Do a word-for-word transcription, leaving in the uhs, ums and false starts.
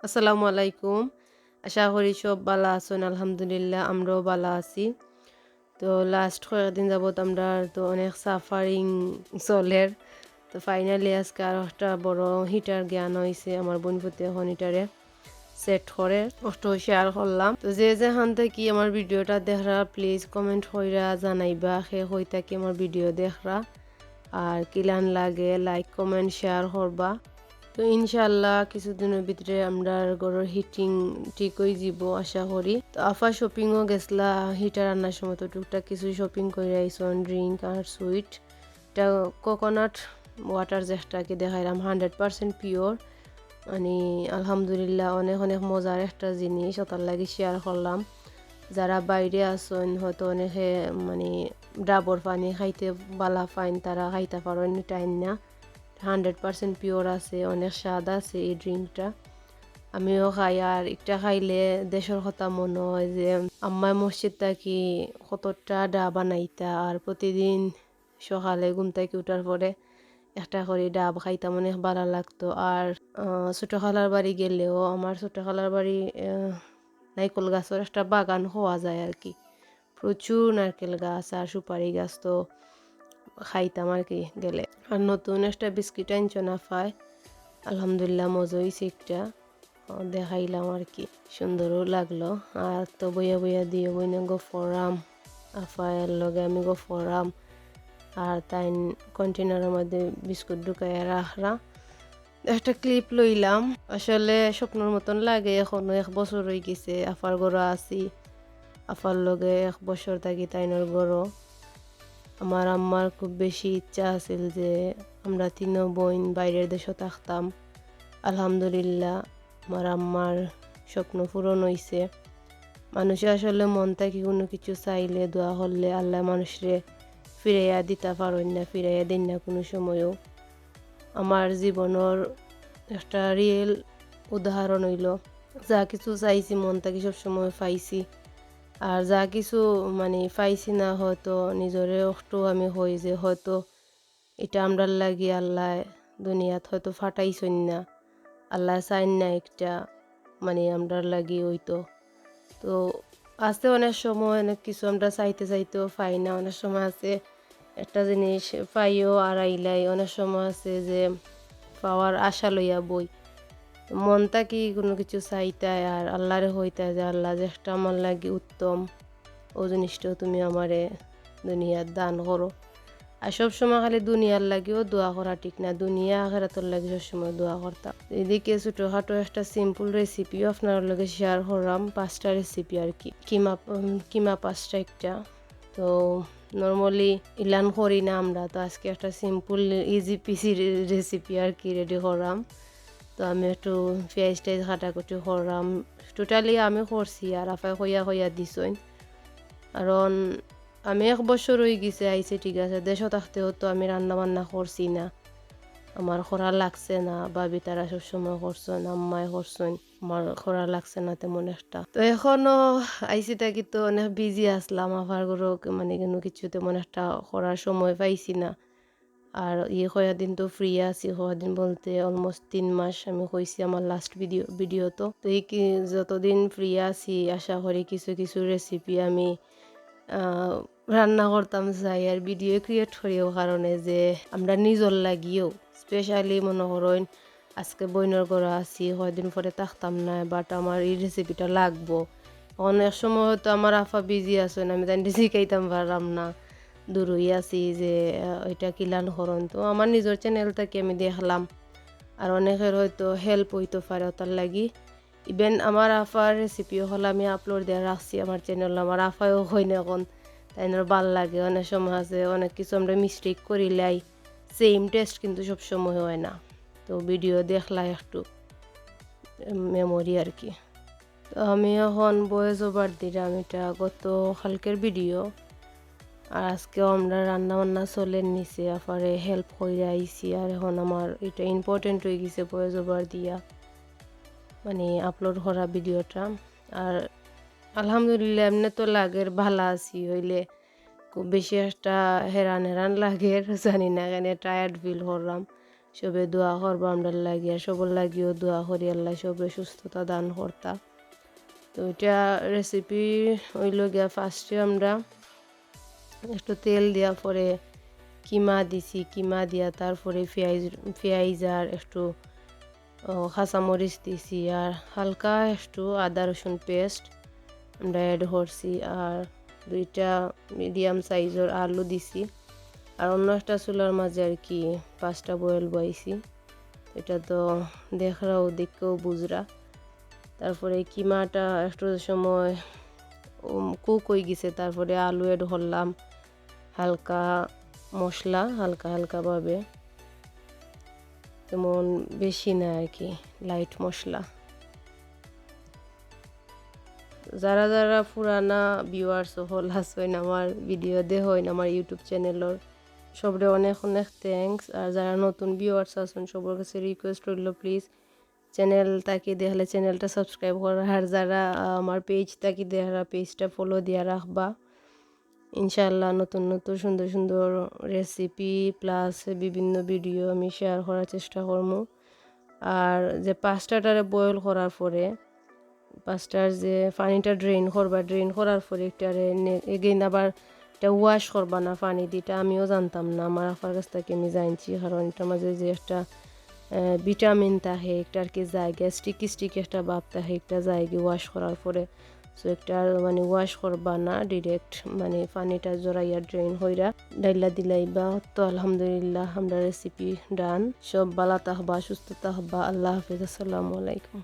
আসসালামু আলাইকুম। আশা করি সব ভালা আছইন। আলহামদুলিল্লাহ, আমরাও ভালা আছি। তো লাস্ট কয়েকদিন যাবত আমরার তো অনেক সাফারিং চলের। তো ফাইনালি আজকে আর একটা বড় হিটার গিয়া আনা অইছে। আমার বইনপুতে অখন হিটারে সেট করের, অটা শেয়ার করলাম। তো যে যেখান থাকি আমার ভিডিওটা দেখরা, প্লিজ কমেন্ট কইরা জানাইবা কে কই থাকি আমার ভিডিও দেখরা। আর কিলান লাগে, লাইক, কমেন্ট, শেয়ার করবা। তো ইনশাআল্লাহ কিছুদিনর ভিতরে আমরার ঘরর হিটিং ঠিক অইযিবো আশা করি। তো আফা শপিংও গেছলা, হিটার আনার সময় তো টুকটাক কিছু শপিং কইরা আইছইন, ড্রিঙ্ক আর সুইট। ইটা কোকোনাট ওয়াটার যেটা কি দেখাইলাম, হান্ড্রেড পার্সেন্ট পিওর। মানে আলহামদুলিল্লাহ, অনেক অনেক মজার একটা জিনিস, অটার লাগি শেয়ার করলাম। যারা বাইরে আছইন, হয়তো অনেকে মানে ডাবর পানি খাইতে ভালা পাইন, তারা খাইতা পারইন, ইটা আইন্না। হান্ড্রেড পার্সেন্ট পিওর আছে, অনেক স্বাদ আছে এই ড্রিঙ্কটা। আমিও খাই, আর ইটা খাইলে দেশর কথা মনো অয় যে আম্মায় মসজিদ থাকি কতটা ডাব আনাইতা, আর প্রতিদিন সকালে ঘুম থাকি উঠার পরে একটা করি ডাব খাইতাম, অনেক ভালা লাগতো। আর, আহ, ছোট খালার বাড়ি গেলেও, আমার ছোট খালার বাড়ি, আহ, নাইকল গাছর একটা বাগান কওয়া যায় আর কি। প্রচুর নারকেল গাছ আর সুপারি গাছ, তো খাইতাম আর কি গেলে। আর নতুন একটা বিস্কিট আনছইন আফায়, আলহামদুলিল্লাহ মজা অইছে একটা। আহ, দেখাইলাম আর কি, সুন্দরও লাগলো। আর তো বইয়া বইয়া দুইও বইনে গফ কররাম, আফার লগে আমি গফ কররাম। আর তাইন কন্টেনারর মধ্যে বিস্কুট ঢুকাইয়া রাখরা। একটা ক্লিপ লইলাম। আসলে স্বপ্নর মতন লাগে, এখনো এক বছর অইগেছে আফার ঘরো আছি, আফার লগে এক বছর থাকি তাইনর ঘরো। আমার আম্মার খুব বেশি ইচ্ছা আছিল যে আমরা তিনও বইন বাইরের দেশো থাকতাম। আলহামদুলিল্লাহ, আমার আম্মার স্বপ্ন পূরণ অইছে। মানুষে আসলে মন থাকি কুনু কিছু চাইলে, দোয়া করলে আল্লায় মানুষরে ফিরাইয়া দিতা পারইন না, ফিরাইয়া দেইন না কুনু সময়ও। আমার জীবনর একটা রিয়েল উদাহরণ অইলো, যা কিছু চাইছি মন থাকি সবসময় পাইছি, আর যা কিছু মানে পাইছি না, হয়তো নিজরে একটু আমি কই যে হয়তো ইটা আমরার লাগি আল্লায় দুনিয়াত হয়তো ফাটাইছইন না, আল্লায় চাইন না একটা মানে আমরার লাগি অইতো। তো আছে অনেক সময় অনেক কিছু আমরা চাইতে চাইতেও পাই না, অনেক সময় আছে একটা জিনিস পাইও আর আইলাই, অনেক সময় আছে যে পাওয়ার আশা লইয়া বই। মন থাকি কুনু কিছু চাইতায় আর আল্লারে কইতায় যে, "আল্লাহ, যেটা আমার লাগি উত্তম, অউ জিনিসটাও তুমি আমারে দুনিয়াত দান করো।" আর সব সময় খালি দুনিয়ার লাগিও দোয়া করা ঠিক না, দুনিয়া আখেরাতর লাগি সব সময় দোয়া করতাম। এদিকে ছোটখাটো একটা সিম্পল রেসিপিও আপনার লগে শেয়ার করলাম, পাস্তা রেসিপি আর কি, কিমা, উম, কিমা পাস্তা একটা। তো নরমালি ইলান করি না আমরা, তো আজকে একটা সিম্পল ইজি পিসি রে-, রেসিপি আর কি রেডি করলাম। তো আমি একটু পিয়াজ টিয়াজ কাটাকুটি করলাম, টোটালি আমি করছি, আর আফায় কইয়া কইয়া দিছইন। কারণ আমি এক বছর অইগেছে আইছি, ঠিক আছে, দেশো থাকতেও তো আমি রান্না বান্না করছি না, আমার করা লাগছে না, ভাবি তারা সবসময় করছইন, আম্মায় করছইন। আমার করা লাগছে না তেমন একটা। তো এখনো আইছি থাকি তো অনেক বিজি আছলাম, আফার ঘরো মানে কুনু কিছু তেমন একটা করার সময় পাইছি না। আর ই কয়দিন তো ফ্রি আছি, কয়দিন বলতে অলমোস্ট তিন মাস আমি কইছি আমার লাস্ট ভিডিও, ভিডিওত। তো ই কি যতদিন ফ্রি আছি আশা করি কিছু কিছু রেসিপি আমি, আহ, রান্না করতাম চাই আর ভিডিও ক্রিয়েট করিও, কারণে যে আমরা নিজর লাগিও স্পেশালি মনো করইন আজকে বইনর ঘরো আছি, কয়দিন পরে থাকতাম না, বাট আমার ই রেসিপিটা লাগবো। অনেক সময় হয়তো আমার আফা বিজি আছইন, আমি তাইনরে শিখাইতাম পারলাম না, দূরই আছি যে, আহ, ইটা কিলান করইন। তো আমার নিজর চ্যানেল থাকি আমি দেখলাম, আর অনেকের হয়তো হেল্প অইতো পারে অটার লাগি। Even আমার আফার রেসিপি অকল আমি আপলোড দিয়া রাখছি আমার চ্যানেলো। আমার আফায়ও কইন অখন, তাইনর ভালা লাগে। অনেক সময় আছে, অনেক কিছু আমরা মিস্টেক করিলাই, সেম টেস্ট কিন্তু সব সময় অয় না। তো ভিডিও দেখলা একটু, মেমোরি আর কি। তো আমি অখন ভয়েস ওভার দিলাম, ইটা গত কালকের ভিডিও। আর আজকেও আমরা রান্না বান্না চলের নিচে, আফারে হেল্প কইরা আইছি। আর অখন আমার ইটা ইম্পর্টেন্ট অইগেছে ভয়েস ওভার দিয়া, মানে, আপলোড করা ভিডিওটা। আর আলহামদুলিল্লাহ, এমনে তো লাগের ভালা আছি, অইলে খুব বেশি একটা হেরান হেরান লাগের, জানি না কেনে টায়ার্ড ফিল করলাম। সবে দোয়া করবা আমরার লাগি, আর সবর লাগিও দোয়া করি আল্লাহ সবরে সুস্থতা দান করতা। তো ইটা রেসিপি অইলো গিয়া, ফার্স্টে আমরা একটু তেল দিয়া পরে কিমা দিছি, কিমা দিয়া তারপরে পিয়াইজ, পিয়াইজ আর একটু, ও, কাঁচামরিচ দিছি আর হালকা একটু আদা রসুন পেস্ট আমরা অ্যাড করছি, আর দুইটা মিডিয়াম সাইজর আলু দিছি, আর অন্য একটা চুলার মাঝে আর কি পাঁচটা বয়েল বইছি। ইটা তো দেখরাও, দেখেও বুঝরা। তারপরে কিমাটা একটু সময় কুক অই গেছে, তারপরে আলু অ্যাড করলাম, হালকা মশলা, হালকা হালকাভাবে, তেমন বেশি না আর কি, লাইট মশলা। যারা যারা পুরানা ভিউয়ার্স হকল আছইন, আমার ভিডিও দেখইন আমার ইউটিউব চ্যানেলর, সবরে অনেক অনেক থ্যাঙ্কস। আর যারা নতুন ভিউয়ার্স আছইন, সবর কাছে রিকোয়েস্ট রইলো, প্লিজ চ্যানেল থাকি দেখলে চ্যানেলটা সাবস্ক্রাইব করা, আর যারা, আহ, আমার পেজ থাকি দেখরা, পেজটা ফলো দিয়া রাখবা। ইনশাআল্লাহ নতুন নতুন সুন্দর সুন্দর রেসিপি প্লাস বিভিন্ন ভিডিও আমি শেয়ার করার চেষ্টা করমু। আর যে পাস্তাটারে বয়েল করার পরে, পাস্তার যে পানিটা ড্রেন করবা, ড্রেন করার পরে ইটারে এগেইন আবার ইটা ওয়াশ করবা না পানি দি, ইটা আমিও জানতাম না, আমার আফার কাছ থাকি আমি জানছি, কারণ ইটার মাঝে যে একটা, আহ, ভিটামিন থাকে, একটা আর কি জায়গা স্টিকি স্টিকি একটা ভাব থাকে, একটা জায়গা ওয়াশ করার পরে। সো একটা মানে ওয়াশ করবা না, ডিরেক্ট মানে পানিটা জড়াইয়া ড্রেন কইরা ডাইলা দিলাইবা। তো আলহামদুলিল্লাহ, আমরা রেসিপি ডান। সব ভালা থাকবা, সুস্থ থাকবা। আল্লাহ হাফেজ, আসসালামু আলাইকুম।